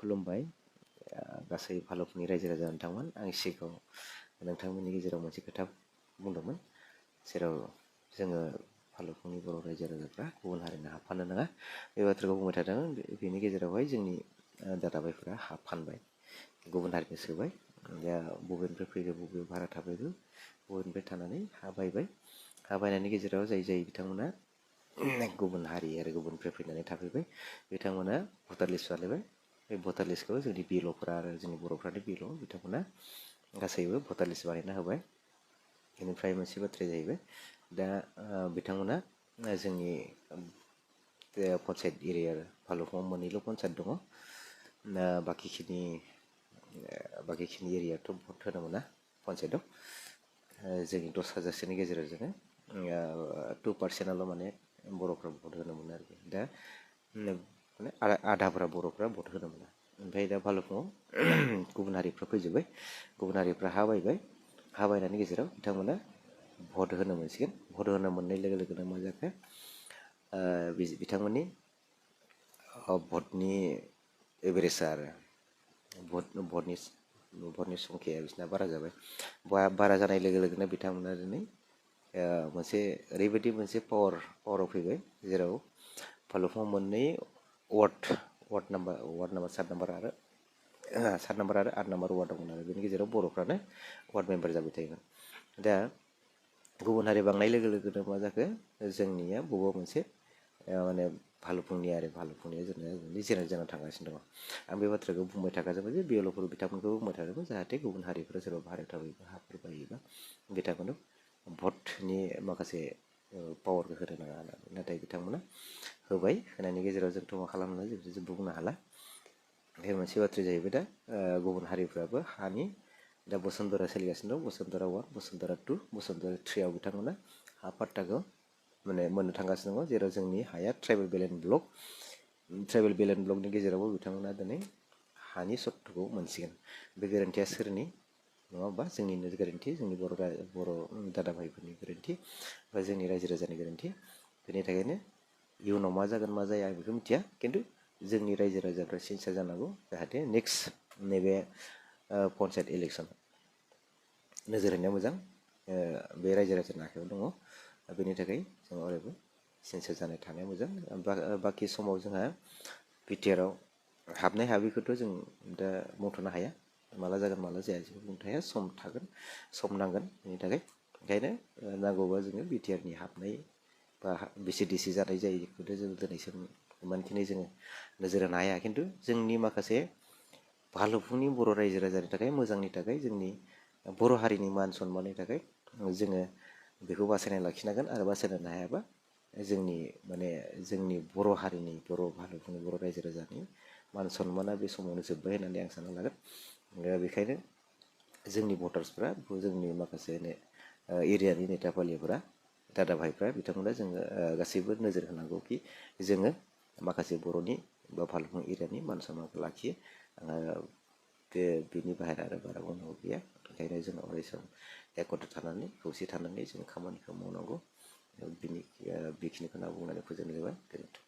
खुलुमबाय गासै भालुकनि रायजो राजा नोंथांमोन आं सिगाङाव नोंथांमोननि गेजेराव मोनसे खोथा बुंदोंमोन जेराव जोङो भालुकनि बर' रायजो राजाफ्रा गुबुन हारिनो हाबफानो नाङा बे बाथ्राखौ बुंबाय थादों बेनि गेजेरावहाय जोंनि दादाबाइफोरा हाबफानबाय गुबुन हारिनो सोबाय दा बबेनिफ्राय फैखो बबेयाव भारा थाफैखो बबेनिफ्राय थानानै हा बायबाय हा बायनायनि गेजेराव जाय बिथांमोना गुबुन हारि आरो गुबुननिफ्राय फैनानै थाफैबाय बिथांमोना भटार लिस्ट बानायबाय बे भटार लिस्टखौ जोंनि बिएलअफोरा आरो जोंनि बर'फ्रानो बिएलअ बिथांमोना गासैबो भटार लिस्ट बानायना होबाय बेनिफ्राय मोनसे बाथ्राया जाहैबाय दा बिथांमोना जोंनि पन्सायत एरिया भालुकआव मोननैल' पन्सायत दङ बाखिखिनि एरियाथ' भट होनो मोना पन्सायतआव जोंनि 10,000सोनि गेजेराव जोङो 2%आल' माने बर'फ्रा भट होनो मोनो आरोखि दा माने आधाफोरा बर'फ्रा भट होनो मोना ओमफ्राय दा भालुकआव गुबुन हारिफ्रा फैजोब्बाय गुबुन हारिफ्रा हा बायबाय हा बायनायनि गेजेराव बिथांमोना भट होनो मोनसिगोन भट होनो मोननाय लोगो लोगोनो मा जाखो बिथांमोननि भटनि एभारेजआ आरो भटनि संख्याया बिसिना बारा जाबाय बारा जानाय लोगो लोगोनो बिथांमोना दिनै मोनसे ओरैबायदि मोनसे पावाराव फैबाय जेराव भालुकआव मोननै वार्ड नाम्बार 7 नाम्बार आरो 8 नाम्बार वार्ड दंमोन आरो बेनि गेजेराव बर'फ्रानो वार्ड मेम्बार जाबाय थायोमोन दा गुबुन हारि बांनाय लोगो लोगोनो मा जाखो जोंनिया बबेबा मोनसे माने भालुकनिया जोंना जेराव जाना थांगासिनो दङ आं बे बाथ्राखौ बुंबाय थाखाजोबो जे बिएलअफोर बिथांमोनखौ बुंबाय थाजोबो जाहाथे गुबुन हारिफोरा सोरबा भारायाव थाफैबा हाफोर बायोबा बिथांमोननो भटनि माखासे पावारखौ होनो नाङा होननानै नाथाय बिथांमोना होबाय होनायनि गेजेराव जोंथ' मा खालामनो जों बुंनो हाला बे मोनसे बाथ्राया जाहैबाय दा गुबुन हारिफ्राबो हानि दा बसुन्धरा सोलिगासिनो दं बसुन्धरा 1 बसुन्धरा 2 बसुन्धरा 3आव बिथांमोना हा पाट्टाखौ माने मोननो थांगासिनो दङ जेराव जोंनि हाया ट्राइबेल बेलेन्ड ब्लकनि गेजेरावबो बिथांमोना दिनै हानि सत्त'खौ मोनसिगोन बे गोरोन्थिया सोरनि नङा होमबा जोंनिनो गोरोन्थि जोंनि बर' दादा भाइफोरनि गोरोन्थि बा जोंनि रायजो राजानि गोरोन्थि बेनि थाखायनो इयुनाव मा जागोन मा जाया आं बेखौ मिथिया खिन्थु जोंनि रायजो राजाफ्रा सिनसियार जानांगौ जाहाथे नेक्स्ट नैबे पन्सायत इलेक्सन नोजोर होनाया मोजां बे रायजो राजानि आखायाव दङ बेनि थाखाय जों अरायबो सिनसियार जानाय थानाया मोजां बाखि समाव जोंहा बिटिआरआव हाबनाय हाबिखौथ' जों दा मथ'नो हाया माला जागोन माला जाया जेबो बुंनो हाया सम थागोन सम नांगोन बेनि थाखाय ओंखायनो नांगौबा जोङो बिटिआरनि हाबनाय बा भिसिडिसि जानाय जायैखौथ' जों दिनैसिम इमानखिनि जोङो नोजोर होनो हाया खिन्थु जोंनि माखासे भालुकनि बर' रायजो राजानि थाखाय मोजांनि थाखाय जोंनि बर' हारिनि मान सनमाननि थाखाय जोङो बेखौ बासायना लाखिनांगोन आरो बासायनो हायाबा जोंनि बर' हारिनि भालुकनि बर' रायजो राजानि मान सनमाना बे समावनो जोब्बाय होननानै आं सानना लागोन बेखायनो जोंनि भटार्सफ्रा जोंनि माखासे एरियानि नेताफालिफ्रा दादा भाइफ्रा बिथांमोना जोङो गासैबो नोजोर होनांगौ कि जोङो माखासे बर'नि बा भालुकनि एरियानि मान सनमानखौ लाखियो बिनि बाहेरा आरो बारा बुंनांगौ गैया ओंखायनो जों अरायसम एकत्र थानानै खौसे थानानै जों खामानिखौ मावनांगौ बेखिनिखौनो बुंनानै फोजोबनाय जाबाय गोजोन्थों